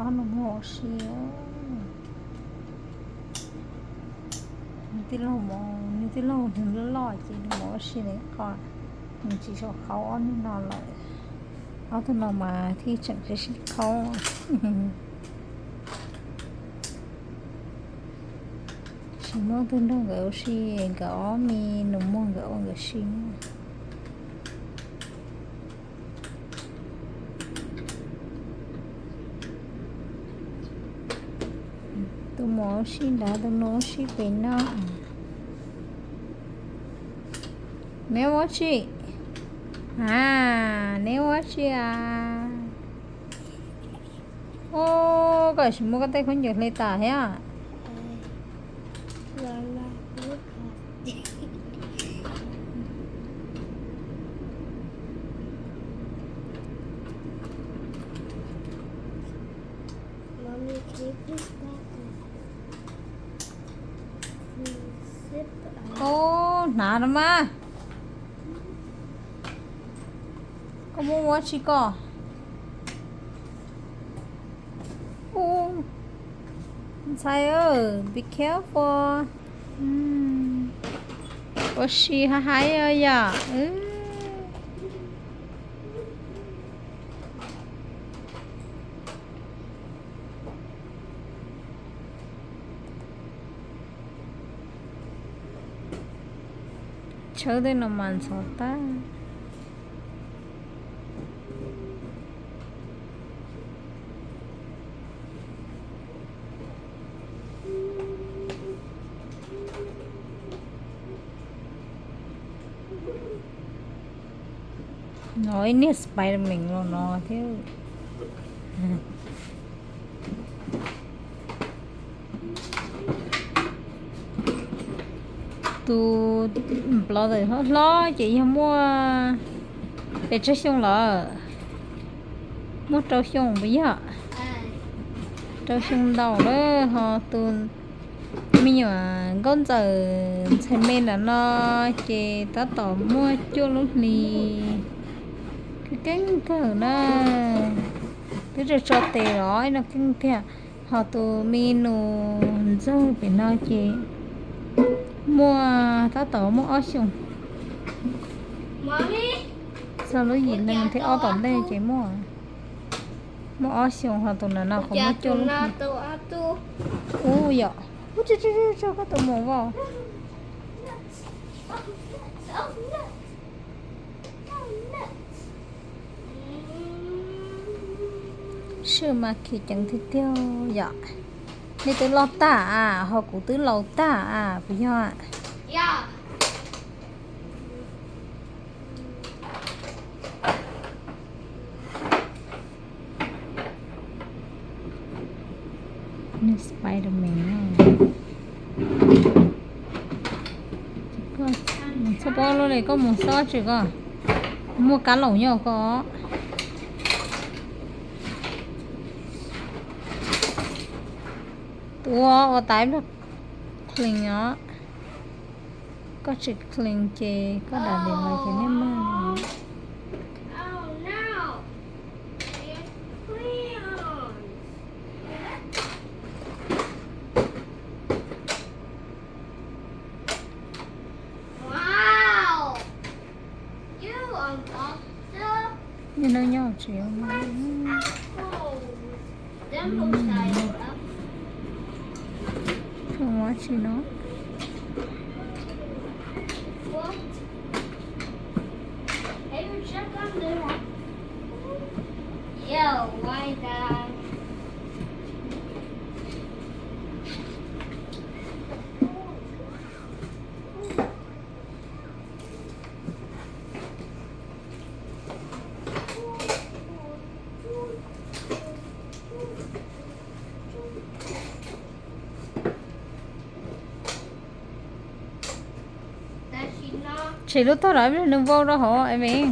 Ob nus muag ua si. Nws tij laug, nws tij laug nws loj loj ces nws mus ua si nws qhov, nws tsis tshua qhaub ob nus no lawm. Ob tug no mas thiaj tseem sib sib qhaub. Tsis muaj tug nrog nkawd ua si, nkawd ob me nus muag nkawd ua nkawd si. Tus muam ua si nrad, tus nus ua si pem no. Neb ua tsi? A, neb ua tsi a? Ub, koj tsis muab koj tej khaub ncaws hle tas thiab? Ub, hnav no mas. Koj muab ua tsi koj? Ub, ntxhais, be careful. Ua si hais hais yom. Tshawb tej no mas ntxhov tag. No ib niag Spiderman los no thiab. Tus brother hlob hlob ces yog muaj pes tsawg xyoo lawm? Muaj rau xyoo puas yog? Rau xyoo ntau lawm. Ho tus me nyuam nkauj ntxawm ntxhais me nram no ces tab tom muaj cuaj lub hlis. Keeb kawg na. Twb tso tes los no keeb tiag. Ho tus me nus ntxawg pem no ces muaj, tab tom muaj ob xyoos. Txog lub yim nees thiab ob tom ntej ces muaj, muaj ob xyoos. Ho tus nram no qhov muaj cuaj lub hlis. Ub yom. Ub, tso koj tus mus vau. Sij mas khiv ceev tiag tiag yom. Nej twb loj tag a, ho kuv twb laus tag a, puas yog? Spiderman. Txhob paub lub li, koj mus xyuas tsis koj. Muaj kab laum nyob koj. Tus ua tais clean os. Koj tsis clean ces koj dam li no ces nej mag. Nyob nyob tsis ua tsi no. Tshem lub tog lawm, nws vau rau hauv, Evan.